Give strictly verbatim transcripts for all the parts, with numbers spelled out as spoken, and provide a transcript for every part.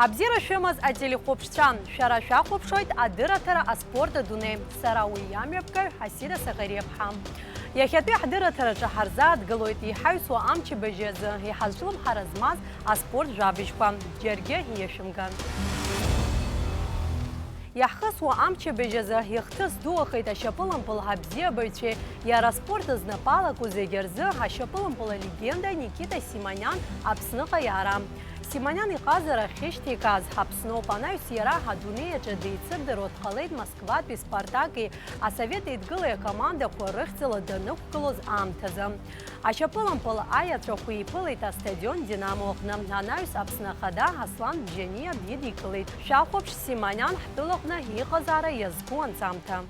Абзиара шәымаз ателехәаԥшцәа, шәара шәахәаԥшуеит адырраҭара Аспорт адунеи. Сара уи иамҩаԥгаҩ Асида Саӷариаԥҳа. Иахьатәи ҳдырраҭараҿы ҳарзааҭгылоит иҳаҩсуа амчыбжь азы иҳазҿлымҳара змаз аспорт жәабжьқәа. Џьаргьы иашәымган. Иаҳхысуа амчыбжь азы ихҭыс ду ахеит ашьапылампыл абзиабаҩцәеи иара аспорт знапы алаку зегьы рзы ашьапылампыл алегенда Никита Симониан Аԥсныҟа иаара. Симониан иҟазара ахьышьҭеигааз Аԥсноуп, анаҩс иара адунеи аҿы деицырдыруа дҟалеит Москватәи Спартаки Асовет Еидгылеи акомандақәа рыхьӡала данықәгылоз аамҭазы. Ашьапылампыл аиаҵәахә иԥылеит астадион Динамо аҟны. Анаҩс Аԥсны Ахада Аслан Бжьаниа дидикылеит. Шәахәаԥш, Симониан ҳтәылаҟны иҟазаара иазку анҵамҭа.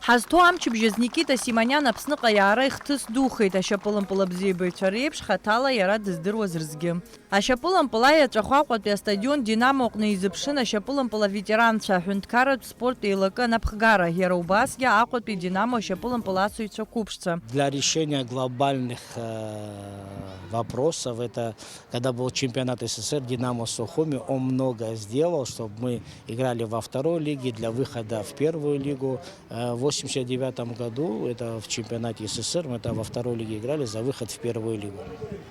Ҳазҭоу амчыбжьаз Никита Симониан Аԥсныҟа иаара ихҭыс духеит, ашьапылампыл абзиабаҩцәа реиԥш хаҭала иара дыздыруаз рзгьы. Ашьапылампыл аиаҵәахә Аҟәатәи астадион Динамо аҟны изыԥшын ашьапылампыл аветеранцәа, аҳәынҭқарратә спорт еилакы анапхгара, иара убасгьы Аҟәатәи Динамо ашьапылампыл асыҩцәа қәыԥшцәа. Для решения глобальных, э, вопросов, это когда был чемпионат С С С Р, Динамо Сухуми, он многое сделал, чтобы мы играли во второй лиге, для выхода в первую лигу. Э, в восемьдесят девятом году, это в чемпионате С С С Р, мы там во второй лиге играли за выход в первую лигу.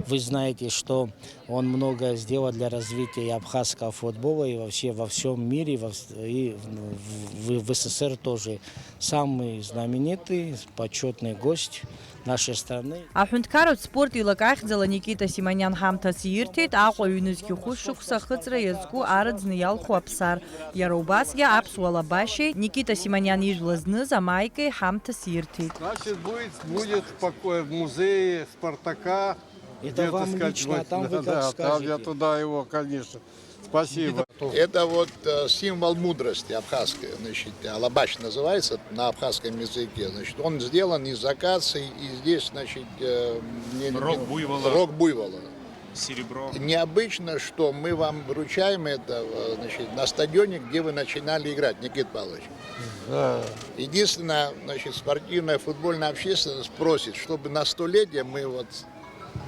Вы знаете, что он многое сделал для развития и абхазского футбола, и вообще во всём мире, и во вс-, и в, в, в С С С Р тоже. Самый знаменитый, почётный гость нашей страны. Аҳәынҭқарратә спорт еилакы ахьӡала Никита Симониан ҳамҭас ирҭеит Аҟәа ҩнызқь хәышықәса ахыҵра иазку арыӡны иалху аԥсар. Иара убасгьы аԥсуа лабашьеи Никита Симониан ижәла зныз амаикеи ҳамҭас ирҭеит. Значит, будет, будет в поко-, в музее Спартака. Это где-то вам сказать, лично, а там вы да, как да, там я скажете. Туда его, конечно. Спасибо. Это вот, э, символ мудрости абхазской, значит, алабаш называется на абхазском языке. Значит, он сделан из акации, и здесь, значит, э, не- Рог буйвола. Рог буйвола. Серебро. Необычно, что мы вам вручаем это, э, значит, на стадионе, где вы начинали играть, Никита Павлович. Да. Единственное, значит, спортивная футбольная общественность просит, чтобы на столетие мы вот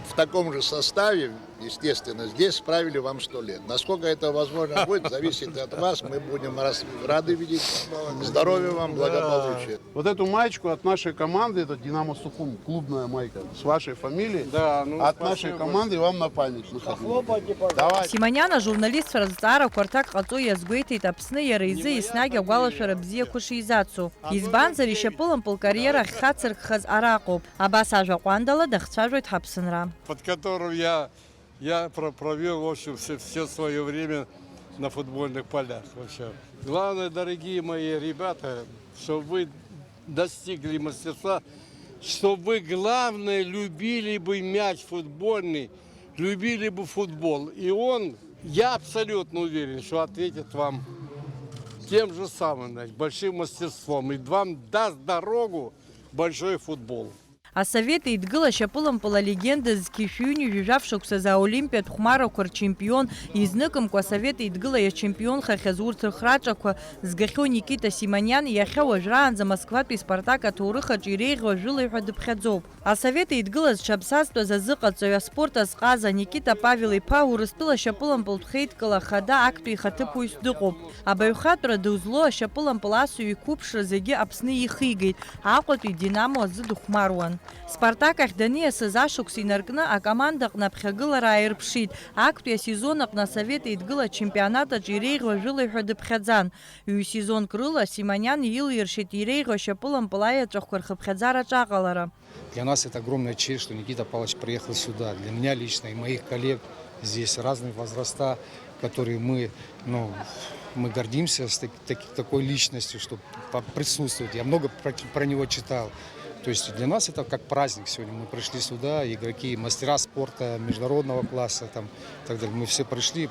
в таком же составе, естественно, здесь справили вам сто лет. Насколько это возможно будет, зависит от вас. Мы будем рас-, рады видеть. Здоровья вам, благополучия. Вот эту маечку от нашей команды, это Динамо Сухум, клубная майка, с вашей фамилией. Да, ну, от нашей команды вам на память. Давай. Симониан ажурналистцәа рызҵаарақәа рҭак ҟаҵо иазгәеиҭеит Аԥсны иара изы еснагь агәалашәара бзиақәа шизацу. Избанзар, ишьапылампыл кариера ахьхацыркхаз араҟоуп. Абас ажәа ҟәандала дахцәажәоит ҳаԥсынра. Под которым я, я про-, провёл, в общем, все, все своё время на футбольных полях, в общем. Главное, дорогие мои ребята, чтобы вы достигли мастерства, чтобы вы, главное, любили бы мяч футбольный, любили бы футбол. И он, я абсолютно уверен, что ответит вам тем же самым, значит, большим мастерством и вам даст дорогу большой футбол. Асовет Еидгыла ашьапылампыл алегенда зқьи шәи ҩынҩажәи жәаф шықәсазы аолимпиатә хәмарақәа рчемпион, изныкымкәа Асовет Еидгыла иачемпионхахьаз урҭ рхраҿақәа згахьоу Никита Симониан иахьа уажәраанӡа Москватәи Спартак аҭоурых аҿы иреиӷьу ажәылаҩ ҳәа дыԥхьаӡоуп. Асовет Еидгыла зҽаԥсазтәыз азыҟаҵаҩ, аспорт азҟаза Никита Павел-иԥа Урыстәыла ашьапылампылтә хеидкыла ахада актәи ихаҭыԥуаҩс дыҟоуп. Абаҩхатәра ду злоу ашьапылампыл асыҩ иқәыԥшра зегьы Аԥсны ихигеит, Аҟәатәи Динамо азы дыхәмаруан. Спартак ахь даниасыз ашықәс инаркны акомандаҟны аԥхьагылара ааирԥшит, актәи асезон аҟны Асовет Еидгыла ачемпионат аҿы иреиӷьу ажәылаҩ ҳәа дыԥхьаӡан. Ҩ-сезонк рыла Симониан илиршеит иреиӷьу ашьапылампыл аиаҵәахәқәа рхыԥхьаӡараҿы аҟалара. Для нас это огромная честь, что Никита Павлович приехал сюда. Для меня лично и моих коллег здесь разные возраста, которые мы, ну, мы гордимся с так-, так-, такой личностью, что по-, присутствовать. Я много про, про него читал. То есть для нас это как праздник сегодня. Мы пришли сюда, игроки, мастера спорта международного класса, там, и так далее. Мы все пришли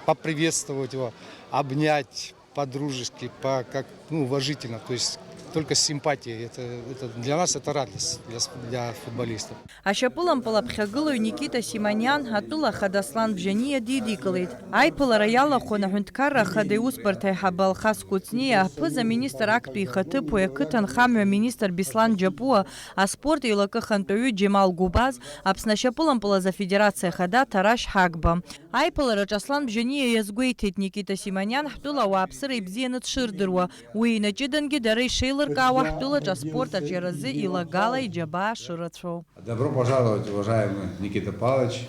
поприветствовать его, обнять, по-дружески, по-, как, ну, уважительно. То есть Только с симпатией. Это, это для нас это радость, для, с- для футболистов. Ашьапылампыл аԥхьагылаҩ Никита Симониан атәыла ахада Аслан Бжьаниа дидикылеит. Аиԥылара иалахәын аҳәынҭқарра ахада иусбарҭа аиҳабы Алхас Кәыҵниа, аԥыза-министр актәи ихаҭыԥуаҩ, ақыҭанхамҩа аминистр Беслан Џьапуа, аспорт еилакы ахантәаҩы Џьемал Гәыбаз, Аԥсны ашьапылампыл азы афедерациа ахада Ҭарашь Ҳагба. Аиԥылараҿы Аслан Бжьаниа иазгәеиҭеит Никита Симониан ҳтәыла ауааԥсыра ибзианы дшырдыруа, уи инаҷыдангьы дара ишеилыркаауа ҳтәылаҿы аспорт аҿиаразы илагала иџьабаа шырацәоу. Добро пожаловать, уважаемый Никита Павлович.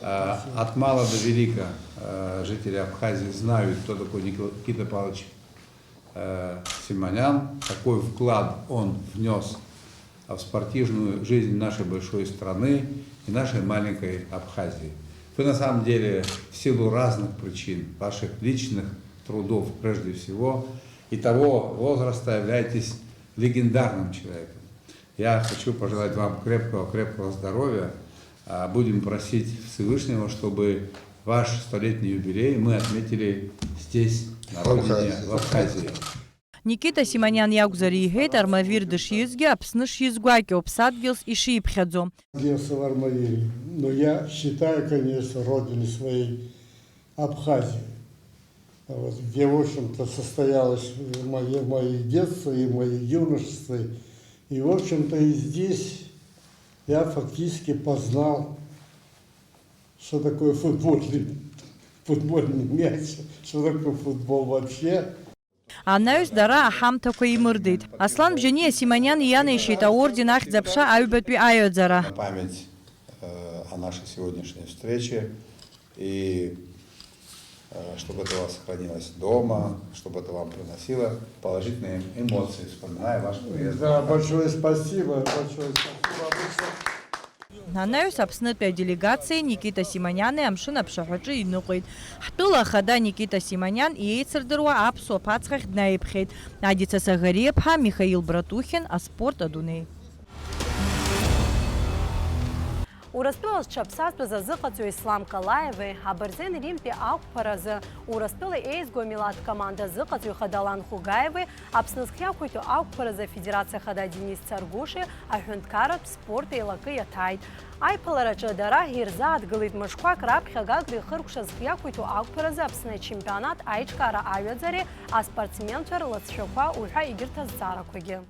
Э, От мала до велика, э, жители Абхазии знают, кто такой Никита Павлович э, Симонян, какой вклад он внес в спортивную жизнь нашей большой страны и нашей маленькой Абхазии. Вы на самом деле в силу разных причин, ваших личных трудов прежде всего, и того возраста являетесь легендарным человеком. Я хочу пожелать вам крепкого, крепкого здоровья. А, Будем просить Всевышнего, чтобы ваш столетний юбилей мы отметили здесь, на родине, в Абхазии. Никита Симониан иакәзар иҳәеит, Армавир дышиҩызгьы Аԥсны шизгәакьоу, ԥсадгьылс ишиԥхьаӡо. Родился в Армавире, но я считаю, конечно, родиной своей Абхазию, вот, где, в общем-то, состоялось мое, мое детство и мое юношество. И, в общем-то, и здесь я фактически познал, что такое футбольный, футбольный мяч, что такое футбол вообще. Анаҩс дара аҳамҭақәа имырдеит. Аслан Бжьаниа Симониан ианеишьеит аорден ахьӡ-аԥша аҩбатәи аҩаӡара. Память, э, о нашей сегодняшней встрече. И, э, чтобы это у вас сохранилось дома, чтобы это вам приносило положительные эмоции, вспоминая ваш приезд. Да, большое спасибо, большое спасибо. Анаҩс Аԥснытәи аделегациеи Никита Симониани амшын аԥшаҳәаҿы иныҟәеит. Ҳтәыла ахада Никита Симониан иеицырдыруа аԥсуа ԥацхахь днаиԥхьеит. Адица Саӷариаԥҳа, Михаил Братухин, аспорт адунеи. Урыстәыла зҽаԥсазтәыз азыҟаҵаҩ Ислам Калаеви, абырзен Римтәи ақәԥаразы Урыстәыла еизго амилаҭ команда азыҟаҵаҩ Хадалан Хугаеви, Аԥсны зхы иақәиҭу ақәԥаразы Афедерациа Ахада Денис Царгәыши аҳәынҭқарратә спорт еилакы иаҭааит. Аиԥылараҿы дара ирзааҭгылеит мышқәак раԥхьа Гагра ихыркәшаз зхы иақәиҭу ақәԥаразы Аԥсны ачемпионат аиҿкаара аҩаӡареи аспортсменцәа рлыҵшәақәа уҳәа егьырҭ азҵаарақәагьы.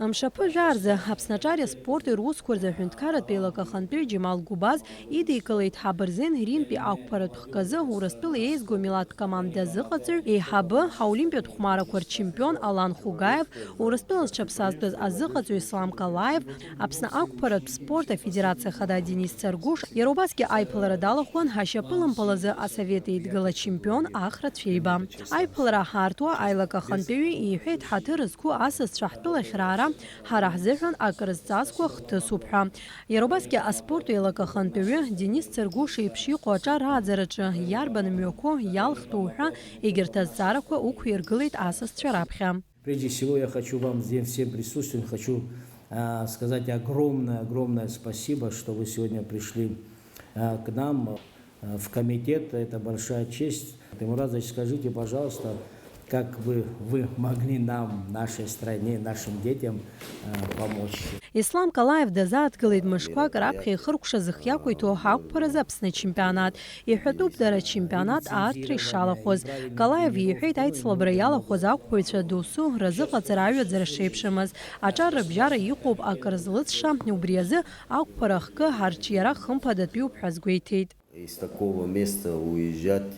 Мшаԥы жәаа рзы Аԥсны аҿари аспорти русқәа рзы аҳәынҭқарратә еилакы ахантәаҩы Џьемал Гәыбаз идикылеит ҳабырзен Римтәи ақәԥаратә хкы азы Урыстәыла еизго милаҭтә команда азыҟаҵаҩ, еиҳабы, аолимпиатә хәмарақәа рчемпион Алан Хугаев, Урыстәыла зҽаԥсазтәыз азыҟаҵаҩ Ислам Калаев, Аԥсны ақәԥаратә спорт афедерациа ахада Денис Царгәыш, иара убасгьы аиԥылара далахәын ашьапылампыл азы Асовет Еидгыла ачемпион Ахра Цәеиба. Аиԥылара ҳарҭуа аилак ахантәаҩы иҳәеит, ҳаҭыр зқәу асасцәа ҳтәылахь раара ҳара ҳзыҳәан акрызҵазкуа хҭысуп ҳәа. Иара убасгьы аспорт еилак ахантәаҩы Денис Царгәыш еиԥш иҟоу аҿар ааӡараҿы иарбан мҩақәоу иалхтәу ҳәа егьырҭ азҵаарақәа ықәиргылеит асасцәа раԥхьа. Прежде всего, я хочу вам здесь всем присутствующим, хочу, а, сказать огромное, огромное спасибо, что вы сегодня пришли, а, к нам, а, в комитет. Это большая честь. Тимур Разович, скажите, пожалуйста, как бы вы могли нам, нашей стране, нашим детям, а, помочь? Ислам Калаев дазааҭгылеит мышқәак раԥхьа ихыркәшаз зхы иақәиҭу ақәԥаразы Аԥсны ачемпионат. Иҳәатәуп дара ачемпионат аарҭра ишалахәыз. Калаев иҳәеит, аицлабра иалахәыз ақәԥаҩцәа досу разыҟаҵара аҩаӡара шеиԥшымыз. Аҿар рыбжьара иҟоуп акрызлыҵша, убри азы ақәԥара ахкы арҿиара хымԥадатәиуп ҳәа азгәеиҭеит. Из такого места уезжать,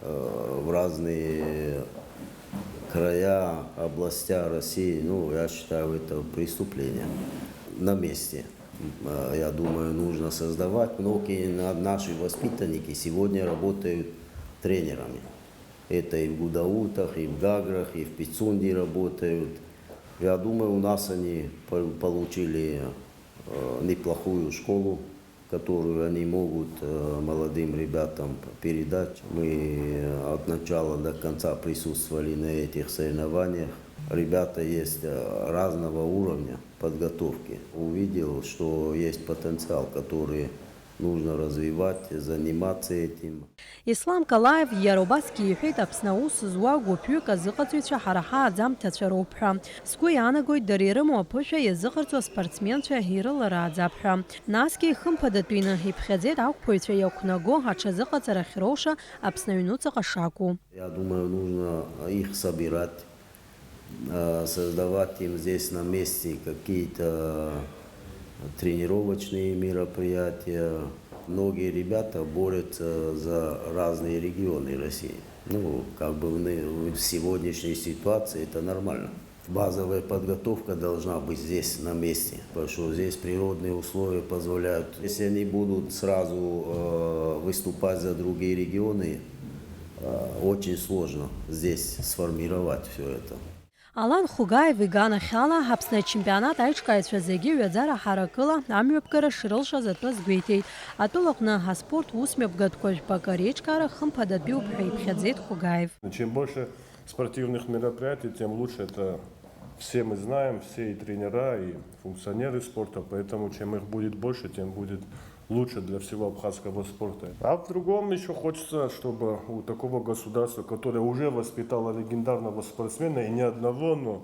э, в разные края, областя России, ну, я считаю, это преступление на месте. М, э, я думаю, нужно создавать. Многие на-, наши воспитанники сегодня работают тренерами. Это и в Гудаутах, и в Гаграх, и в Пицунде работают. Я думаю, у нас они по-, получили, э, неплохую школу, которую они могут, э, молодым ребятам передать. Мы от начала до конца присутствовали на этих соревнованиях. Ребята есть, э, разного уровня подготовки. Увидел, что есть потенциал, который Нужно развивать, заниматься этим. Ислам Калаев иара убасгьы иҳәеит, Аԥсны аус зуа гәыԥҩык азыҟаҵаҩцәа ҳара ҳааӡамҭацәа роуп ҳәа. Сгәы иаанагоит, дара ирымоу аԥышәа иазыҟарҵо аспортсменцәа ирыларааӡап ҳәа. Насгьы ихымԥадатәины иԥхьаӡеит ақәԥаҩцәа иақәнаго аҽазыҟаҵарахь роуша Аԥсны аҩнуҵаҟа шакәу. Я думаю, нужно их собирать, э, создавать им здесь на месте какие-то тренировочные мероприятия. Многие ребята борются за разные регионы России. Ну, как бы в ны- в сегодняшней ситуации это нормально. Базовая подготовка должна быть здесь, на месте, потому что здесь природные условия позволяют. Если они будут сразу э, выступать за другие регионы, э, очень сложно здесь сформировать все это. Алан Хугаев иганахьала, Аԥсны ачемпионат аиҿкааҩцәа зегьы ҩаӡара ҳаракыла амҩаԥгара шрылшаз атәы азгәеиҭеит. Атәылаҟны аспорт усмҩаԥгатәқәа жәпакы реиҿкаара хымԥадатәиуп ҳәа иԥхьаӡеит Хугаев. Чем больше спортивных мероприятий, тем лучше. Это все мы знаем, все и тренера, и функционеры спорта, поэтому чем их будет больше, тем будет лучше для всего абхазского спорта. А в другом еще хочется, чтобы у такого государства, которое уже воспитало легендарного спортсмена, и не одного, но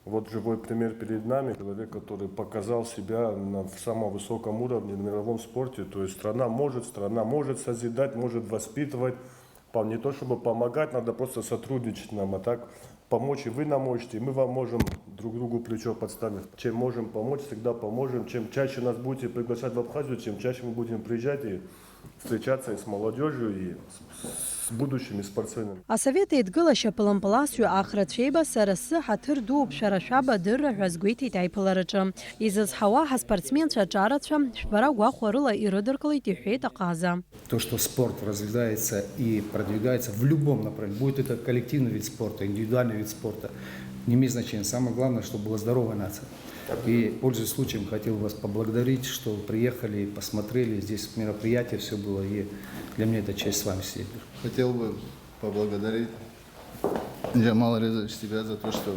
вот живой пример перед нами, человек, который показал себя на самом высоком уровне в мировом спорте. То есть страна может, страна может созидать, может воспитывать. Пом- Не то чтобы помогать, надо просто сотрудничать нам, а так помочь, и вы нам можете, и мы вам можем друг другу плечо подставить. Чем можем помочь, всегда поможем. Чем чаще нас будете приглашать в Абхазию, чем чаще мы будем приезжать и встречаться и с молодежью, и с, с будущими спортсменами. Асовет еидгылашьа пылымпыласҩы Ахра Цәеиба сара сзы ҳаҭыр дууп шәара шәаб адырра ҳәа азгәеиҭеит аиԥылараҿы. Изызҳауа ҳаспортсменцәа аҿарацәа, жәбара гәахәарыла ирыдыркылеит, иҳәеит аҟаза. То, что спорт развивается и продвигается в любом направлении, будет это коллективный вид спорта, индивидуальный вид спорта, не имеет значения. Самое главное, чтобы была здоровая нация. И, пользуясь случаем, хотел вас поблагодарить, что приехали, посмотрели, здесь мероприятие все было, и для меня это честь с вами сидеть. Хотел бы поблагодарить, Джамал Резович, тебя за то, что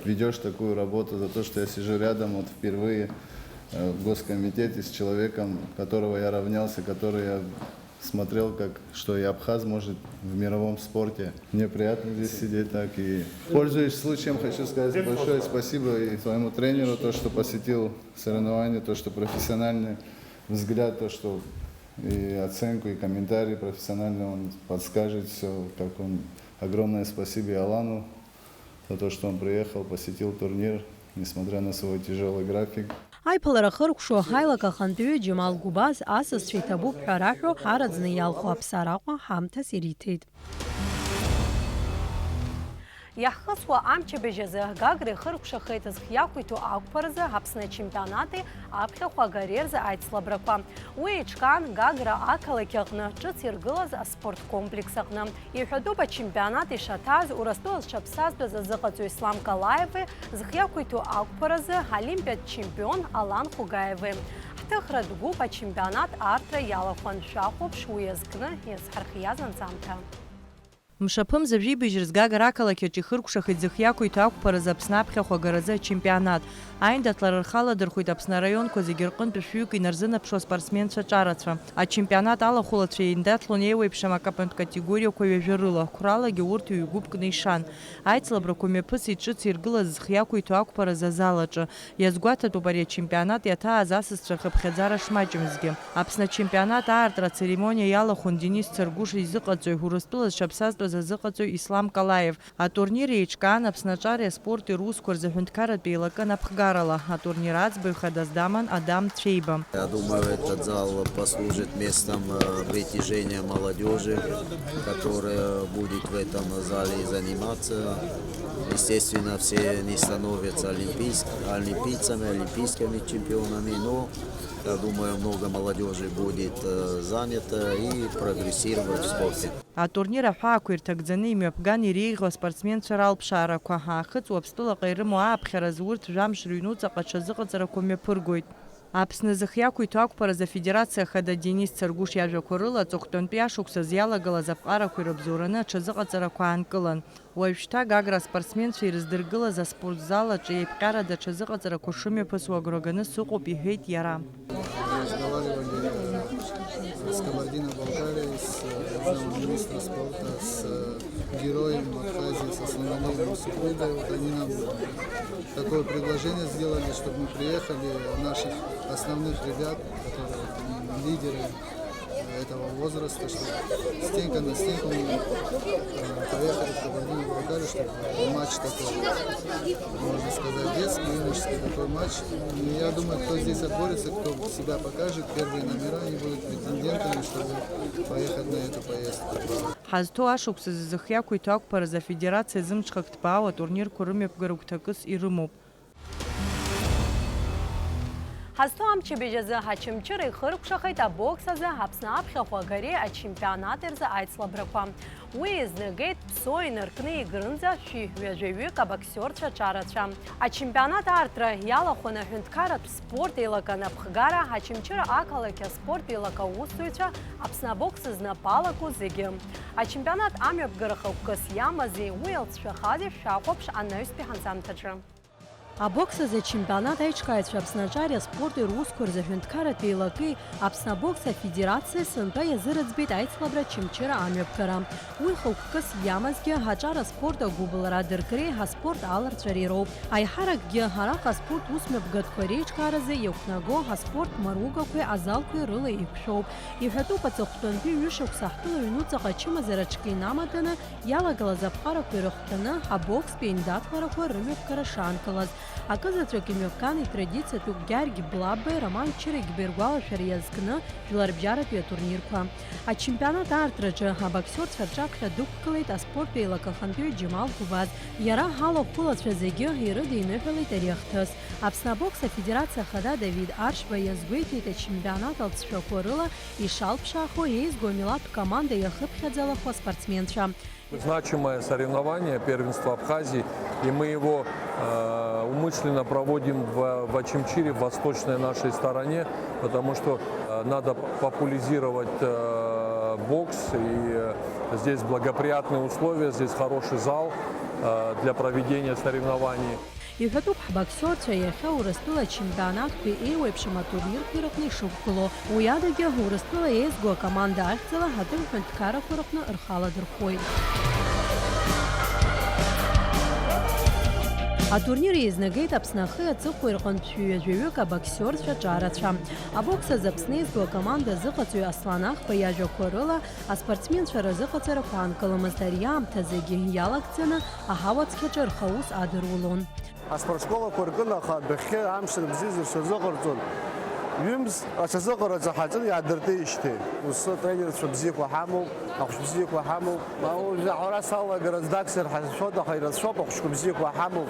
ведешь такую работу, за то, что я сижу рядом вот впервые э, в Госкомитете с человеком, которого я равнялся, который я смотрел, как что и абхаз может в мировом спорте. Мне приятно здесь сидеть так. И, пользуясь случаем, хочу сказать большое спасибо и своему тренеру, то, что посетил соревнования, то, что профессиональный взгляд, то, что и оценку, и комментарии профессиональные он подскажет все, как он. Огромное спасибо и Алану за то, что он приехал, посетил турнир, несмотря на свой тяжелый график. Аиԥылара хыркәшо ҳаилак ахантәаҩы Џьамал Гәыбаз асасцәа иҭабуп ҳәа раҳәо ҳараӡны иалху Аԥсар Аҟәа ҳамҭас ириҭеит. Иаҳхысуа амчыбжь азы Гагра ихыркәшахеит зхы иақәиҭу ақәԥаразы Аԥсны ачемпионати аԥхьахә агареи рзы аицлабрақәа. Уи еиҿкаан Гагра ақалақь аҟны ҿыц иргылаз аспорт комплекс аҟны. Иҳәатәуп ачемпионат ишаҭааз Урыстәыла зҽаԥсазтәыз азыҟаҵаҩ Ислам Калаеви зхы иақәиҭу ақәԥаразы олимпиатә чемпион Алан Хугаеви. Ҳҭыхратә гәыԥ ачемпионат аартра иалахәын, шәахәаԥш уи азкны иазҳархиаз анҵамҭа. Мшаԥымза жәибжь рзы Гагра ақалақь аҿы ихыркәшахеит зхы иақәиҭу ақәԥаразы Аԥсны аԥхьахә агаразы ачемпионат. Аиндаҭлара рхы аладырхәит Аԥсны араионқәа зегьы рҟынтә шәҩык инарзынаԥшуа спортсменцәа ҿарацәа. Ачемпионат алахәылацәа еиндаҭлон еиуеиԥшым акапантә категориақәа ҩажәа рыла, қәралагьы урҭ ҩ-гәыԥкны ишан. Аицлабрақәа мҩаԥысит ҿыц иргылаз зхы иақәиҭу ақәԥаразы азал аҿы. Иазгәаҭатәуп ари ачемпионат иаҭааз асасцәа рхыԥхьаӡара шмаҷымзгьы. Аԥсны ачемпионат аартра ацеремониа иалахәын Денис Царгәыш изыҟаҵаҩ, Урыстәыла зҽаԥсазтәыз азыҟаҵаҩ Ислам Калаев. Атурнир еиҿкаан Аԥсны аҿареи аспорти русқәа рзы аҳәынҭқарратә еилакы анапхгарала. Атурнир аӡбаҩ хадас даман Адам Цәеиба. Я думаю, этот зал послужит местом э, притяжения молодежи, которая будет в этом зале заниматься. Естественно, все не становятся олимпийск- олимпийцами, олимпийскими чемпионами, но я думаю, много молодежи будет э, занято и прогрессировать в спорте. Атурнир аҳәаақәа ирҭагӡаны имҩаԥган иреиӷьу аспортсменцәа ралԥшаарақәа. Аахыҵ Уаԥстәылаҟа ирымоу ааԥхьаразы урҭ жәамш рыҩнуҵаҟа аҽазыҟаҵарақәа мҩаԥыргоит. Аԥсны зхы иақәиҭу ақәԥаразы Афедерациа Ахада Денис Царгәыш иажәақәа рыла, аҵыхәтәантәи ашықәсазы иалагалаз аԥҟарақәа ирыбзоураны аҽазыҟаҵарақәа аанкылан. Уажәшьҭа Гагра аспортсменцәа ирыздыргылаз аспорт зал аҿы еиԥҟьарада аҽазыҟаҵарақәа шымҩаԥысуа агәра ганы сыҟоуп, иҳәеит иара. С Кабардино-Балкарией, с э, замминистра спорта, с э, героем Абхазии, со Слономоновым Супрудой. Вот они нам такое предложение сделали, чтобы мы приехали, наших основных ребят, которые м, лидеры этого возраста, чтобы стенка на стенку мы э, поехали в Кабардино-Балкарию, чтобы матч такой, можно сказать, детский, юношеский такой матч. И я думаю, кто здесь отборется, кто себя покажет, первые номера, они будут претендентами, чтобы поехать на эту поездку. Ҳазҭоу ашықәсазы зых иақәиҭу ақәԥаразы афедерациа зымҽхак ҭбаау атурнирқәа рымҩаԥгара гәҭакыс ирымоуп. Ҳазҭоу амчыбжь азы Ачымчыра ихыркәшахеит абокс азы Аԥсны аԥхьахә агареи ачемпионати рзы аицлабрақәа. Уи еизнагеит Ԥсоу инаркны Егрынӡа шәи ҩажәаҩык абоксиорцәа ҿарацәа. Ачемпионат аартра иалахәын аҳәынҭқарратә спорт еилакы анапхгара, Ачымчыра ақалақь аспорт еилакы аусзуҩцәа, Аԥсны абокс знапы алаку зегьы. Ачемпионат амҩаԥгара хықәкыс иамази, уи иалҵшәахази шәахәаԥш анаҩстәи ҳанҵамҭаҿы. Абокс азы ачемпионат аиҿкааҩцәа Аԥсны аҿари аспорти русқәа рзы аҳәынҭқарратә еилакеи Аԥсны абокс афедерациеи сынтәа иазырыӡбеит аицлабра Очамчыра амҩаԥгара. Уи хықәкыс иамазгьы аҿар аспорт агәыбылра адыркреи аспорт аларҵәареи роуп. Аиҳаракгьы араҟа аспорт усмҩаԥгатәқәа реиҿкааразы иақәнаго аспорт маругақәеи азалқәеи рыла еиқәшәоуп. Иҳәатәуп, аҵыхәтәантәи ҩышықәса ҳтәыла аҩнуҵаҟа ачымазара аҽкы инамаданы иалагылаз аԥҟарақәа ирыхҟьаны, абокстәи аиндаҭларақәа рымҩаԥгара шаанкылаз. Акызаҵәык имҩаԥган итрадициатәу Гьаргь Блаббеи Роман Чырыгьбеи ргәалашәара иазкны жәларбжьаратәи атурнирқәа. Ачемпионат аартраҿы абоксиорцәа рҿаԥхьа дықәгылеит аспорттә еилакы ахантәаҩы Џьемал Гәбаз. Иара ҳалахәылацәа зегьы ирыдиныҳәалеит ари ахҭыс. Аԥсны абокс афедерациа ахада Давид Аршба иазгәеиҭеит ачемпионат алҵшәақәа рыла ишалԥшаахо еизго амилаҭтә команда иахыԥхьаӡалахо аспортсменцәа. Значимое соревнование, первенство Абхазии, и мы его э, умышленно проводим в, в Очамчире, в восточной нашей стороне, потому что э, надо п- популяризировать э, бокс, и э, здесь благоприятные условия, здесь хороший зал э, для проведения соревнований. Иҳәатәуп, ҳбоксиорцәа иахьа Урыстәыла ачемпионатқәеи еиуеиԥшым атурнирқәеи рыҟны ишықәгылоу. Уи адагьы, Урыстәыла еизго акоманда ахьӡала ҳаҭыр ҳәынҭқаррақәа рыҟны рхы аладырхәуеит. Атурнир еизнагеит Аԥсны ахи аҵыхәеи рҟынтә шәи ҩажәаҩык абоксиорцәа ҿарацәа. Абокс азы Аԥсны еизго акоманда азыҟаҵаҩ Аслан Ахба иажәақәа рыла, аспортсменцәа рзыҟаҵарақәа аанкыламызт ари аамҭазыгьы иалагӡаны аҳауа цқьаҿы рхаус адырулон. Аспортшколақәа ркын, аха адәахьы амш рыбзиазар сырзыҟарҵон. Ҩымз аҽазыҟараҵа ҳаҿын, иаадыртижьҭеи. Ус атренерцәа бзиақәа ҳамоуп, ахәшә бзиақәа ҳамоуп. Ма уажәы аҳәара салагара здаксыр ҳазшәоит, аха ирацәоуп ахәшәқәа бзиақәа ҳамоуп.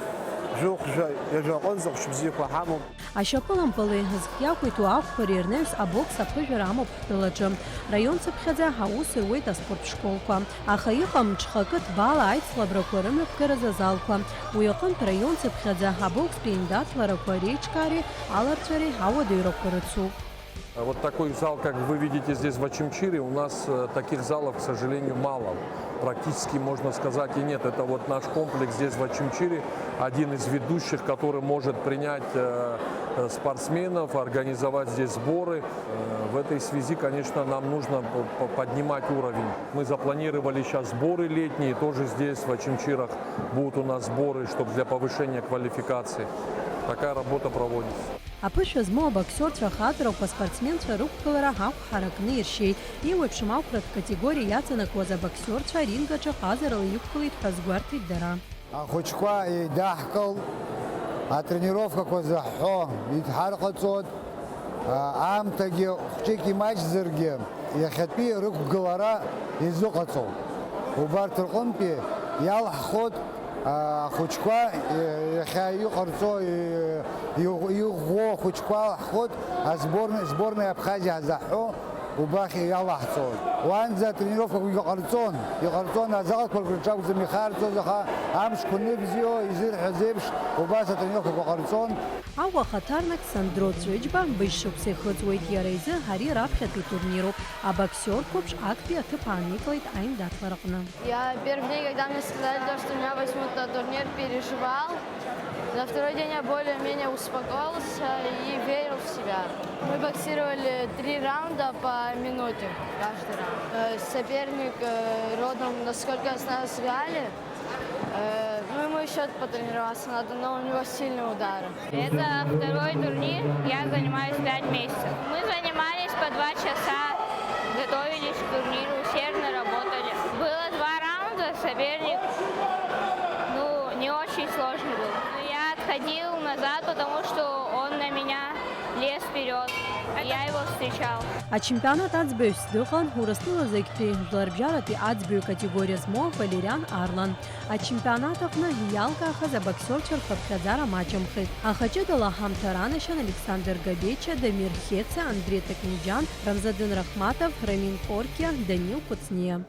Жәохә-жәа, ҩажәа аҟынӡа ахәшә бзиақәа ҳамоуп. Ашьапылампыли зхы иақәиҭу ақәԥареи рнаҩс абокс аԥыжәара амоуп ҳтәылаҿы. Раион цыԥхьаӡа аус руеит аспорт школқәа. Аха иҟам ҽхакы ҭбаала аицлабрақәа рымҩаԥгаразы азалқәа. Уи аҟынтә раион цыԥхьаӡа абокстәи аиндаҭларақәа реиҿкаареи аларҵәареи ауадаҩрақәа рыцуп. Вот такой зал, как вы видите здесь в Очамчире, у нас э, таких залов, к сожалению, мало. Практически, можно сказать, и нет. Это вот наш комплекс здесь в Очамчире, один из ведущих, который может принять э, э, спортсменов, организовать здесь сборы. Э, В этой связи, конечно, нам нужно п- п- поднимать уровень. Мы запланировали сейчас сборы летние, тоже здесь, в Очамчирах, будут у нас сборы, чтобы для повышения квалификации. Такая работа проводится. Аԥышәа змоу абоксиорцәа ахаҵарақәа аспортсменцәа рықәгылара ақәҳаракны иршьеит. Еиуеиԥшым ақәратә категориа иаҵанакуаз абоксиорцәа аринг аҿы ҟазарала иқәгылеит ҳәа азгәарҭеит дара. Ахәыҷқәа еидаҳкыл, атренировкақәа зыҳәҳәо идҳарҟаҵоит, аамҭагьы хәҷык имаҷзаргьы, иахьатәи рықәгылара изыҟаҵоуп. Убарҭ рҟынтәи иалҳхуеит, ахәыҷқәа иахьа иҟарҵо, иӷәӷәоу ахәыҷқәа алҳхуеит, асборни, сборная Абхазиа ҳзаҳҳәо. Убахь иалаҳҵоит. Уанӡа атренировкақәагьы ҟарҵон, иҟарҵон, азалқәа рҿы акәӡам ихарҵоз, аха амшқәа аныбзиоу, изырҳәаз еиԥш, убас атренировкақәа ҟарҵон. Аҟәа ахаҭарнак Сандро Ҵәыџьба быжь шықәса ихыҵуеит, иара изы ари раԥхьатәи турнируп. Абоксиор қәыԥш актәи аҭыԥ ааникылеит аиндаҭлараҟны. Я первый день, когда мне сказали, то, что меня возьмут на турнир, переживал. На второй день я более-менее успокоился и верил в себя. Мы боксировали три раунда по минуте каждый раунд. Э, Соперник э, родом, насколько я знаю, с Гали. Э, Ну, ему еще потренироваться надо, но у него сильные удары. Это второй турнир, я занимаюсь пять месяцев. Мы занимались по два часа, готовились к турниру, усердно работали. Было два раунда, соперник, ну, не очень сложный был. Но я отходил назад, потому что он на меня лез вперед. Я его встречал. Ачемпионат аӡбаҩс дыҟан Урыстәыла зегьтәи жәларбжьаратәи аӡбаҩ категориа змоу Валериан Арлан. Ачемпионат аҟны иалкаахаз абоксиорцәа рхыԥхьаӡара маҷымхеит. Аха ҷыдала ҳамҭа ранашьан Александр Габечиа, Дамир Хеца, Андре Такмиџьан, Рамзадин Рахматов, Рамин Коркиа, Данил Кәыҵниа.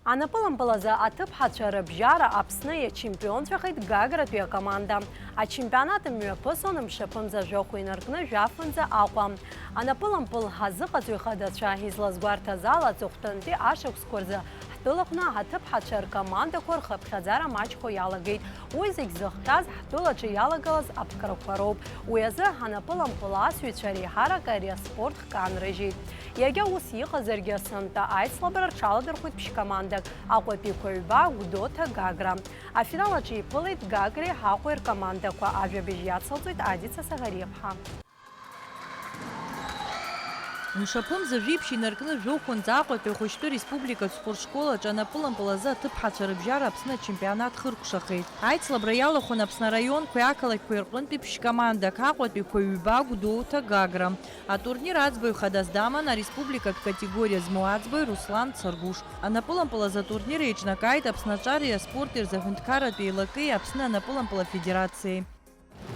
Анапылампыл азы аҭыԥҳацәа рыбжьара Аԥсны иачемпионцәахеит Гагратәи акоманда. Ачемпионат мҩаԥысон мшаԥымза жәохә инаркны жәафынӡа Аҟәа. Анапылампыл ҳазыҟаҵаҩ хадацәа излазгәарҭаз ала, аҵыхәтәантәи ашықәсқәа рзы ҳтәылаҟны аҭыԥҳацәа ркомандақәа рхыԥхьаӡара маҷхо иалагеит. Уи зегь зыхҟьаз ҳтәылаҿы иалагылаз аԥкрақәа роуп. Уи азы анапылампыл асҩцәа реиҳарак ари аспорт хкаанрыжьит. Иагьа ус иҟазаргьы, сынтәа аицлабра рҽаладырхәит ԥшь-командак, Аҟәатәиқәа ҩба, Гәдоуҭа, Гагра. Афинал аҿы иԥылеит Гагреи Аҟәеи ркомандақәа, ажәабжь иацылҵоит Адица Саӷариаԥҳа. Мшаԥымза жәиԥшь инаркны жәохәынӡа Аҟәатәи ахәыҷтәы республикатә спорт школ аҿы анапылампыл азы аҭыԥҳацәа рыбжьара Аԥсны ачемпионат хыркәшахеит. Аицлабра иалахәын Аԥсны араионқәеи ақалақьқәеи рҟынтәи ԥшь-командак, Аҟәатәиқәа ҩба, Гәдоуҭа, Гагра. Атурнир аӡбаҩ хадас даман ареспубликатә категориа змоу аӡбаҩ Руслан Царгәыш. Анапылампыл азы атурнир еиҿнакааит Аԥсны аҿареи аспорти рзы аҳәынҭқарратә еилакеи Аԥсны анапылампыл афедерациеи.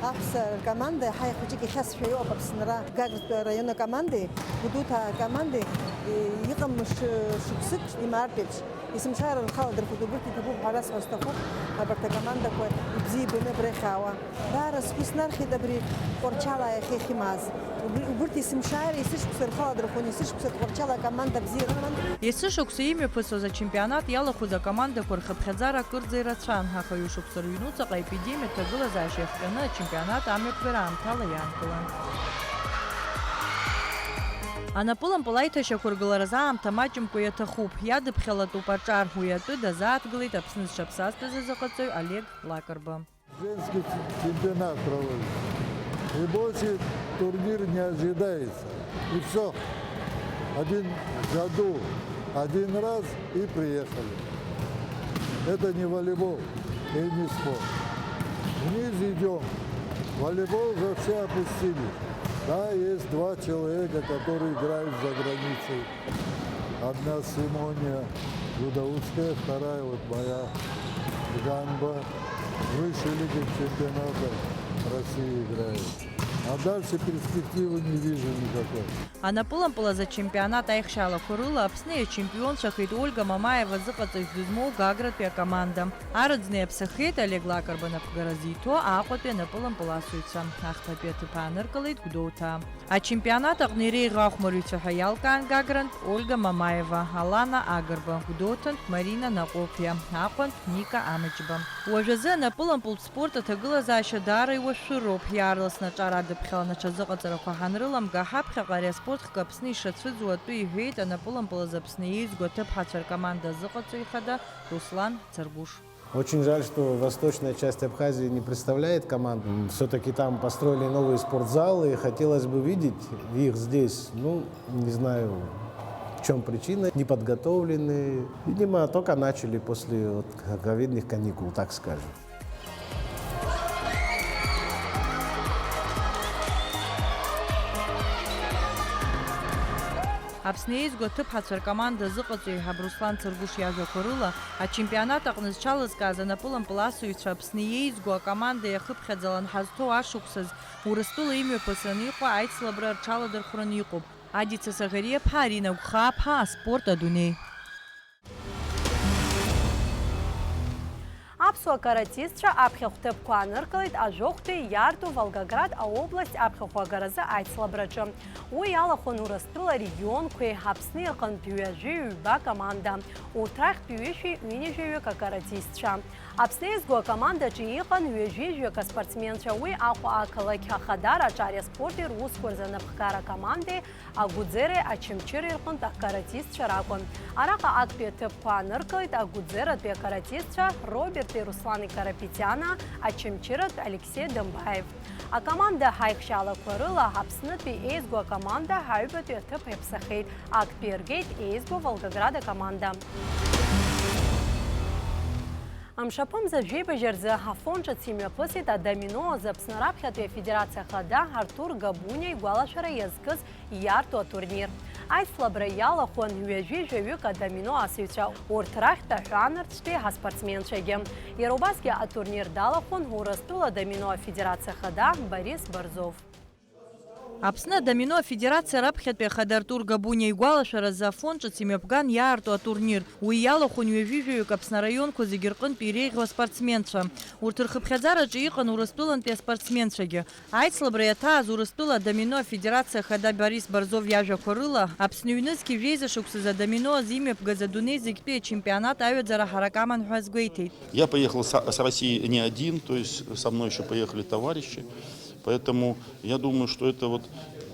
Аҳәса ркоманда иаҳа ихәыҷык ихьасшәа иҟоуп Аԥсынра. Гагратәи араион акомандеи, Гәдоуҭа акомандеи, и-, иҟам шы-, шықәсык имаартә еиԥш. Есымша рхала дырхәоит, убырҭ иҭабуп ҳәа расҳәар сҭахуп, абарҭ акомандақәа ибзиа ибаны абра иахьаауа. Даара сгәы снархьит абри Тҟәарчал иахьа иахьымааз. Убри, убырҭ есымшааира есышықәса рхала дырхәон, есышықәса Тҟәарчал акоманда бзиа рыман. Есышықәса имҩаԥысуаз ачемпионат иалахәыз акомандақәа рхыԥхьаӡара акырӡа ирацәан, аха ҩышықәса рыҩнуҵаҟа аепидемиа аҭагылазаашьа иахҟьаны ачемпионат амҩаԥгара аамҭала иаанкылан. Анапылампыл аиҭашьақәыргыларазы аамҭа маҷымкәа иаҭахуп, иадыԥхьалатәуп аҿар, уи атәы дазааҭгылеит Аԥсны зҽаԥсазтәыз азыҟаҵаҩ Олег Лакрба. Женский ч-, чемпионат проводится. И больше турнир не ожидается. И всё. Один в году, один раз и приехали. Это не волейбол и не спорт. Вниз идём. Волейбол уже все опустили. Да, есть два человека, которые играют за границей. Одна Симония Гудаутская, вторая вот моя Ганба. В высшей лиге чемпионата России играет. А дальше перспективы не вижу никакой. Анапылампыл азы ачемпионат аихшьаалақәа рыла Аԥсны иачемпионцәахеит Ольга Мамаева зыҟаҵаҩ дызмоу Гагратәи акоманда. Арыӡны иаԥсахеит Олег Лакрба напхгара зиҭо Аҟәатәи анапылампыл асыҩцәа. Ахԥатәи аҭыԥ ааныркылеит Гәдоуҭа. Ачемпионат аҟны иреиӷьу ахәмарҩцәа ҳәа иалкаан Гагрантә Ольга Мамаева, Алана Агрба, Гәдоуҭантә Марина Наҟәоԥиа, Аҟәантә Ника Амҷба. Уажәазы анапылампылтә спорт аҭагылазаашьа даара иуашәшәыроуп, иаарласны аҿар адыԥхьаланы аҽазыҟаҵарақәа ҳанрыламга, ҳаԥхьаҟа ари аспорт хкы Аԥсны ишацәыӡуа атәы иҳәеит анапылампыл азы Аԥсны иеизго аҭыԥҳацәа ркоманда азыҟаҵаҩ хада Руслан Царгәыш. Очень жаль, что восточная часть Абхазии не представляет команду. Всё-таки там построили новый спортзал, и хотелось бы видеть их здесь. Ну, не знаю, в чём причина. Не подготовлены. Видимо, только начали после вот ковидных каникул, так скажем. Аԥсны еизго аҭыԥҳацәа ркоманда азыҟаҵаҩ еиҳаб Руслан Царгәыш иажәақәа рыла, ачемпионат аҟны зҽалызкааз анапылампыл асыҩцәа Аԥсны еизго акоманда иахыԥхьаӡалан ҳазҭоу ашықәсаз Урыстәыла имҩаԥысраны иҟоу аицлабра рҽаладырхәраны иҟоуп. Адица Саӷариаԥҳа, Арина Гәхааԥҳа, аспорт адунеи. Аԥсуа каратистцәа аԥхьахә ҭыԥқәа ааныркылеит Ажәохәтәи иарту Волгоград аобласть аԥхьахә агаразы аицлабраҿы. Уи иалахәын Урыстәыла регионқәеи Аԥсни рҟынтә ҩажәи ҩба команда, урҭ рахьтә ҩышәи ҩынҩажәаҩык акаратистцәа. Аԥсны еизго акомандаҿы иҟан ҩажәи жәаҩык аспортсменцәа, уи Аҟәа ақалақь Ахадара аҿари аспорти русқәа рзы анапхгара акомандеи Агәыӡереи Очамчыреи рҟынтә акаратистцәа ракәын. Араҟа актәи аҭыԥқәа ааныркылеит Агәыӡератәи акаратистцәа Роберти Руслани Карапетиана, Очамчыратә Алексеи Дамбаев. Акоманда ҳаихшьаалақәа рыла Аԥснытәи еизго акоманда аҩбатәи аҭыԥ иаԥсахеит, актәи иаргеит еизго Волгоград акоманда. Амшаԥымза жәибжь рзы Афон ҿыц имҩаԥысит адомино азы Аԥсны раԥхьатәи афедерациа хада Артур Габуниа игәалашәара иазкыз иарту атурнир. Аицлабра иалахәын ҩажәи жәаҩык адомино асыҩцәа, урҭ рахьтә аҳәаанырцәтәи ҳаспортсменцәагьы. Иара убасгьы атурнир далахәын Урыстәыла адомино афедерациа хада Борис Борзов. Аԥсны адомино афедерациа раԥхьатәи ахада Артур Габуниа игәалашәаразы Афон ҿыц имҩаԥган иаарту атурнир. Уи иалахәын ҩажәи жәаҩык Аԥсны араионқәа зегьы рҟынтә иреиӷьу аспортсменцәа. Урҭ рхыԥхьаӡараҿы иҟан Урыстәылантәи аспортсменцәагьы. Аицлабра иаҭааз Урыстәыла адомино афедерациа ахада Борис Борзов иажәақәа рыла, Аԥсны ҩнызқьи жәеиза шықәсазы адомино азы имҩаԥгаз адунеи зегьтәи ачемпионат аҩаӡара ҳарак аман ҳәа азгәеиҭеит. Я поехал с, с России не один, то есть со мной еще поехали товарищи. Поэтому я думаю, что это вот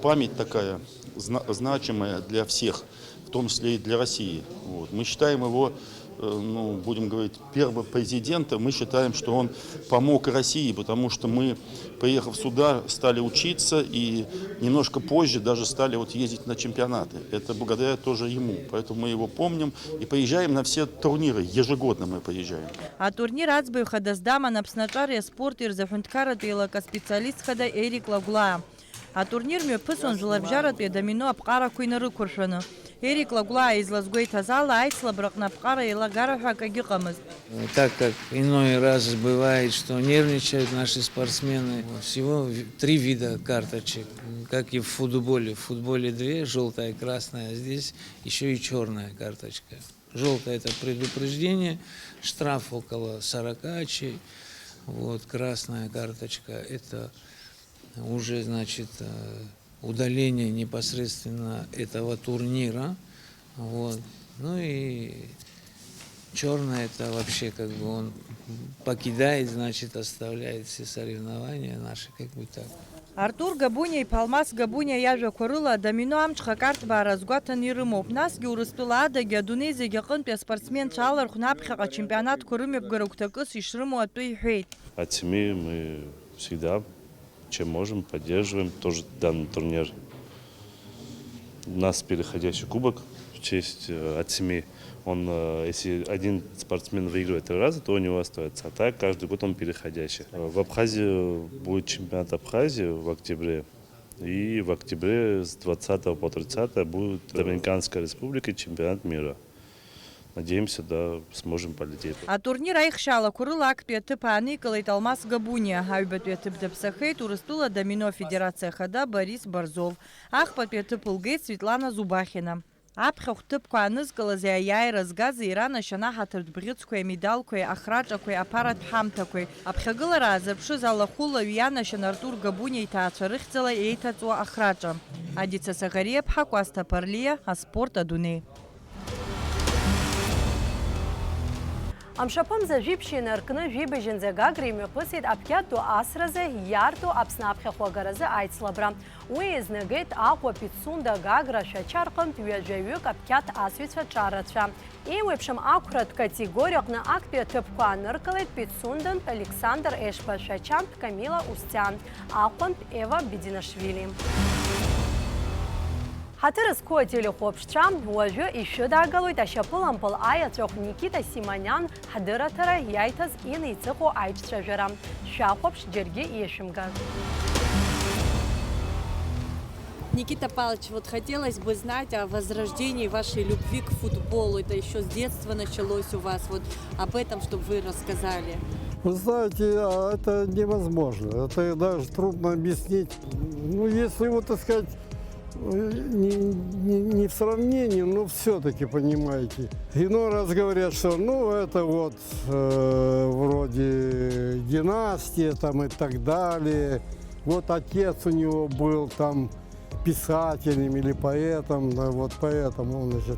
память такая зна-, значимая для всех, в том числе и для России. Вот. Мы считаем его, э, ну, будем говорить, первого президента. Мы считаем, что он помог России, потому что мы, поехав сюда, стали учиться и немножко позже даже стали вот ездить на чемпионаты. Это благодаря тоже ему. Поэтому мы его помним и поезжаем на все турниры. Ежегодно мы поезжаем. Атурнир аӡбаҩ хадас даман Аԥсны аҿари аспорти рзы аҳәынҭқарратә еилак аспециалист хада Ерик Лагәлаа. Атурнир мҩаԥысуан жәларбжьаратәи адомино аԥҟарақәа инарықәыршәаны. Ерик Лагәлаа излазгәеиҭаз ала, аицлабраҟны аԥҟара еилагара ҳәа акагьы ыҟамызт. Так как иной раз бывает, что нервничают наши спортсмены, всего ви-, три вида карточек, как и в футболе. В футболе две, желтая и красная, а здесь еще и черная карточка. Желтая — это предупреждение, штраф около сорока очей. Вот, красная карточка — это уже, значит, э, удаление непосредственно этого турнира. Вот. Ну и черная — это вообще как бы он покидает, значит, оставляет все соревнования наши, как бы так. Артур Габуниа иԥа Алмас Габуниа иажәақәа рыла, адомино амҽхак арҭбаара азгәаҭаны ирымоуп. Насгьы Урыстәыла адагьы адунеи зегь аҟынтәи аспортсменцәа алархәны аԥхьаҟа ачемпионатқәа рымҩаԥгара гәҭакыс ишрымоу атәы иҳәеит. От семьи мы всегда, чем можем, поддерживаем тоже данный турнир. У нас переходящий кубок в честь, э, от семьи. Он, э, если один спортсмен выигрывает три раза, то у него остается. А так каждый год он переходящий. Э, в Абхазии будет чемпионат Абхазии в октябре. И в октябре с двадцатого по тридцатое будет в Доминиканской Республике чемпионат мира. Надеемся, да, сможем полететь. Атурнир аихшьаалақәа рыла актәи аҭыԥ ааникылеит Алмас Габуниа, аҩбатәи аҭыԥ даԥсахеит Урыстәыла адомино афедерациа ахада Борис Борзов, ахԥатәи аҭыԥ лгеит Светлана Зубахина. Аԥхьахә ҭыԥқәа аанызкылаз аиааира згаз иранашьан аҳаҭыртә бӷьыцқәеи амедалқәеи ахраҿақәеи аԥаратә ҳамҭақәеи. Аԥхьагылара аазырԥшыз алахәылаҩ ианашьан Артур Габуниа иҭаацәа рыхьӡала еиҭаҵуа ахраҿа. Адица Саӷариаԥҳа, Кәасҭа Ԥарлиа, аспорт адунеи. Амшаԥымза жәиԥшь инаркны жәибжьынӡа Гагра имҩаԥысит аԥхьатәу асразы иарту Аԥсны аԥхьахә агаразы аицлабра. Уи изнагеит Аҟәа Пицунда Гагра Шәача рҟынтә ҩажәаҩык аԥхьаҭ асыҩцәа ҿарацәа. Еиуеиԥшым ақәратә категориаҟны актәи аҭыԥқәа ааныркылеит Пицундантә Александр Ешба, Шәачантә Камила Устиан, Аҟәантә Ева Бединашвили. Ҳаҭыр зқәу ателехәаԥшцәа, уажәы ишәыдаагалоит ашьапылампыл аиаҵәахә Никита Симониан ҳдырраҭара иаиҭаз инеиҵыху аиҿцәажәара. Шәахәаԥш, џьаргьы иашәымгаз. Никита Павлович, вот хотелось бы знать о возрождении вашей любви к футболу. Это ещё с детства началось у вас. Вот об этом, чтобы вы рассказали. Вы знаете, а, это невозможно. Это даже трудно объяснить. Ну, если вот, так сказать, Э, Не, не- не в сравнении, но все-таки, понимаете. Иной раз говорят, что ну это вот э, вроде династия там и так далее. Вот отец у него был там писателем или поэтом, да, вот поэтому он, значит.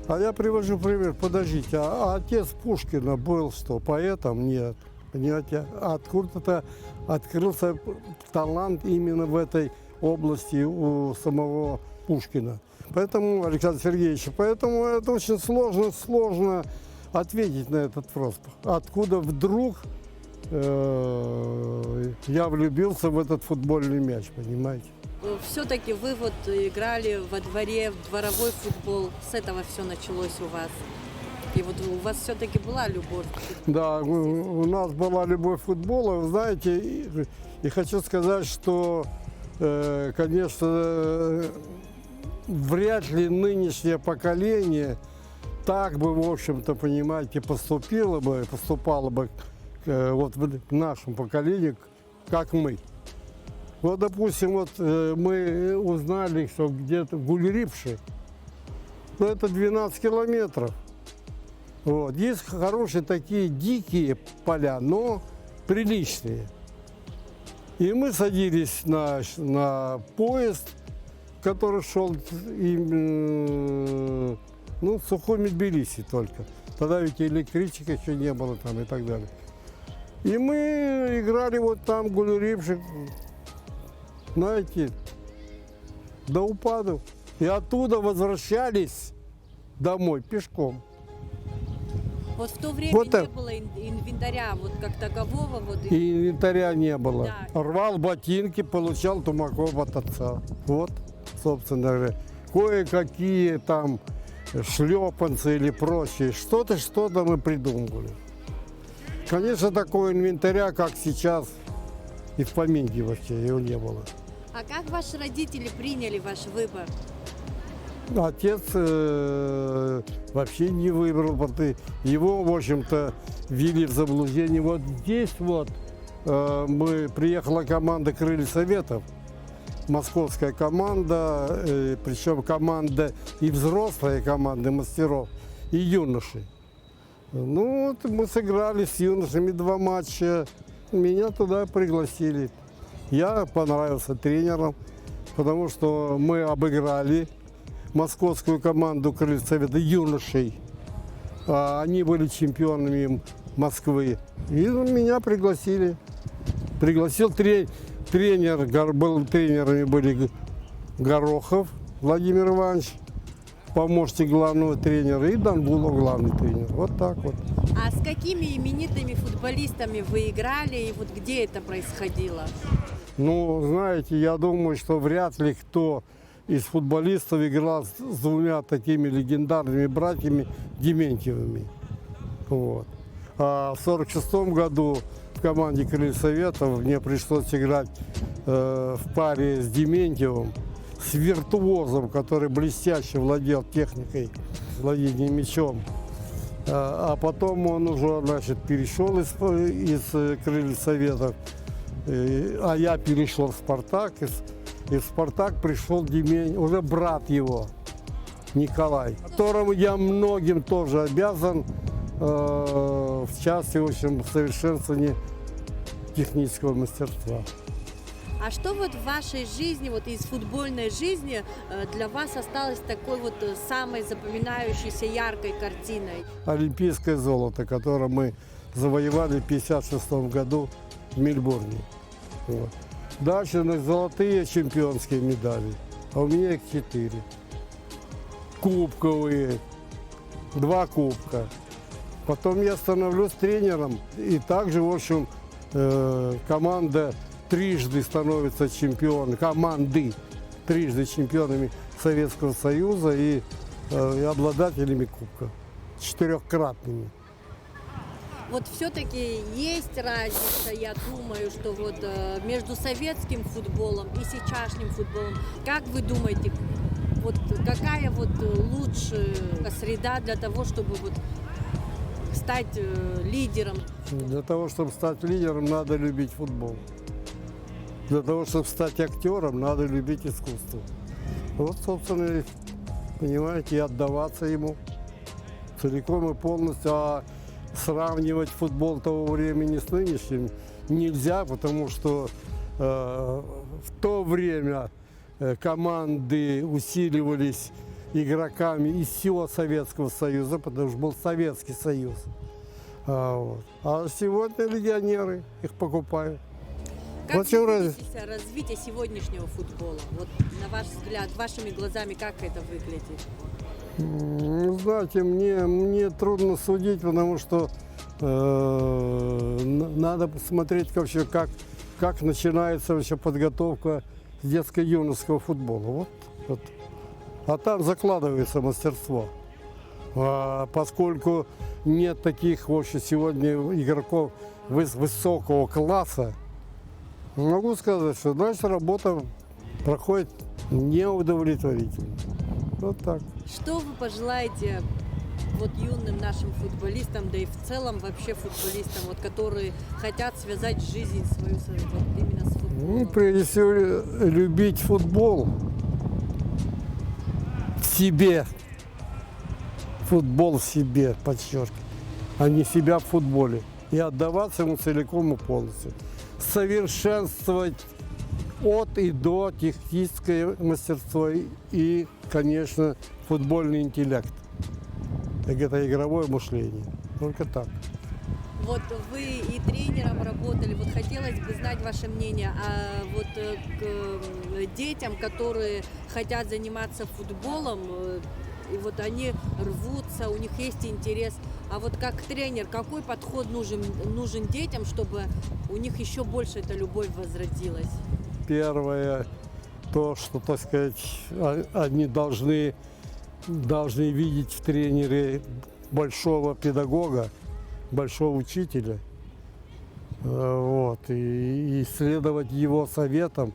А я привожу пример, подождите, а отец Пушкина был что, поэтом? Нет. Понимаете, откуда-то открылся талант именно в этой области у самого Пушкина. Поэтому, Александр Сергеевич, поэтому это очень сложно, сложно ответить на этот вопрос. Откуда вдруг э, я влюбился в этот футбольный мяч, понимаете? Все-таки вы вот играли во дворе в дворовой футбол. С этого все началось у вас. И вот у вас все-таки была любовь. Да, у, у нас была любовь к футболу. Вы знаете, и, и хочу сказать, что, э, конечно, э, вряд ли нынешнее поколение так бы, в общем-то, понимаете, поступило бы, поступало бы э, вот в нашем поколении, как мы. Вот, допустим, вот э, мы узнали, что где-то Гульрипши, ну, это двенадцать километров. Вот. Есть хорошие такие дикие поля, но приличные. И мы садились на, на поезд, который шел из, ну, Сухуми-Тбилиси только. Тогда ведь электричек еще не было там и так далее. И мы играли вот там, Гулюрипши, знаете, до упаду. И оттуда возвращались домой пешком. Вот в то время вот не это. Было инвентаря вот как такового. Вот. И инвентаря не было. Да. Рвал ботинки, получал тумаков от отца. Вот, собственно говоря. Кое-какие там шлепанцы или прочее. Что-то, что-то мы придумывали. Конечно, такого инвентаря, как сейчас, и в помине вообще его не было. А как ваши родители приняли ваш выбор? Отец э, вообще не выбрал, его, в общем-то, ввели в заблуждение. Вот здесь вот э, мы приехала команда «Крылья Советов», московская команда, э, причем команда и взрослая команда мастеров, и юношей. Ну вот мы сыграли с юношами два матча. Меня туда пригласили. Я понравился тренерам, потому что мы обыграли московскую команду «Крылья Совета» юношей. А они были чемпионами Москвы. И меня пригласили. Пригласил тренер, был тренерами были Горохов Владимир Иванович, помощник главного тренера, и Дангулов главный тренер. Вот так вот. А с какими именитыми футболистами вы играли и вот где это происходило? Ну, знаете, я думаю, что вряд ли кто из футболистов играл с двумя такими легендарными братьями Дементьевыми. Вот. А в сорок шестом году в команде «Крылья Советов» мне пришлось играть э, в паре с Дементьевым, с виртуозом, который блестяще владел техникой владения мячом. А, а потом он уже, значит, перешел из, из э, «Крылья Советов», э, а я перешел в «Спартак», и в «Спартак» пришел Дементьев, уже брат его. Николай, которому я многим тоже обязан, э, в части, в общем, совершенствования технического мастерства. А что вот в вашей жизни, вот из футбольной жизни э, для вас осталось такой вот э, самой запоминающейся яркой картиной? Олимпийское золото, которое мы завоевали в пятьдесят шестом году в Мельбурне. Вот. Дальше на золотые чемпионские медали, а у меня их четыре. Кубковые, два кубка. Потом я становлюсь тренером, и также, в общем, э, команда трижды становится чемпионом, команды трижды чемпионами Советского Союза и, э, и обладателями кубка, четырехкратными. Вот все-таки есть разница, я думаю, что вот э, между советским футболом и сейчасшним футболом. Как вы думаете, вот какая вот лучшая среда для того, чтобы вот стать э, лидером? Для того, чтобы стать лидером, надо любить футбол. Для того, чтобы стать актером, надо любить искусство. Вот, собственно, и, понимаете, и отдаваться ему целиком и полностью. А сравнивать футбол того времени с нынешним нельзя, потому что э, в то время э, команды усиливались игроками из всего Советского Союза, потому что был Советский Союз. А, вот. А сегодня легионеры их покупают. Как вот вы раз- видите развитие сегодняшнего футбола? Вот на ваш взгляд, вашими глазами, как это выглядит? М, ну, знаете, мне, мне трудно судить, потому что э, н- надо посмотреть вообще, как, как начинается вообще подготовка детско-юношеского футбола. Вот, вот. А там закладывается мастерство. А поскольку нет таких, в общем, сегодня игроков выс- высокого класса, могу сказать, что, значит, работа проходит неудовлетворительно. Вот так. Что вы пожелаете вот юным нашим футболистам, да и в целом вообще футболистам, вот, которые хотят связать жизнь свою с- вот именно с футболом? Ну, прежде всего, любить футбол в себе. Футбол в себе, подчеркиваю, а не себя в футболе. И отдаваться ему целиком и полностью. Совершенствовать от и до техническое мастерство и, конечно, футбольный интеллект. Так это игровое мышление. Только так. Вот вы и тренером работали, вот хотелось бы знать ваше мнение, а вот э, к э, детям, которые хотят заниматься футболом, э, и вот они рвутся, у них есть интерес. А вот как тренер, какой подход нужен, нужен детям, чтобы у них еще больше эта любовь возродилась? Первое, то, что, так сказать, они должны, должны видеть в тренере большого педагога, большого учителя, э, вот, и, и следовать его советам.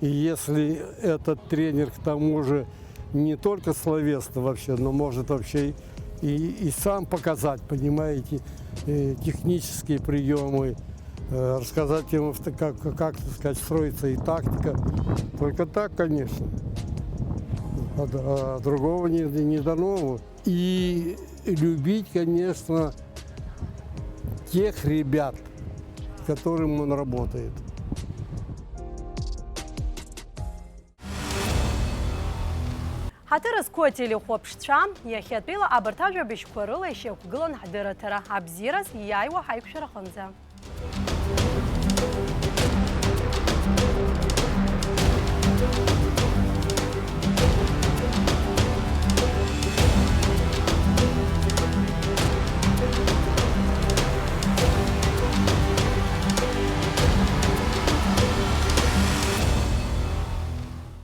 И если этот тренер к тому же не только словесно вообще, но может вообще и, и сам показать, понимаете, э, технические приемы, э, рассказать ему, как, как, так сказать, строится и тактика. Только так, конечно. А, а другого не, не дано. И любить, конечно, тех ребят, с которым он работает. Ҳаҭыр зқәу ателехәаԥшцәа, иахьатәила абарҭ ажәабжьқәа рыла ишьақәгылан ҳдырраҭара. Абзиараз иааиуа ҳаиқәшәараҟынӡа.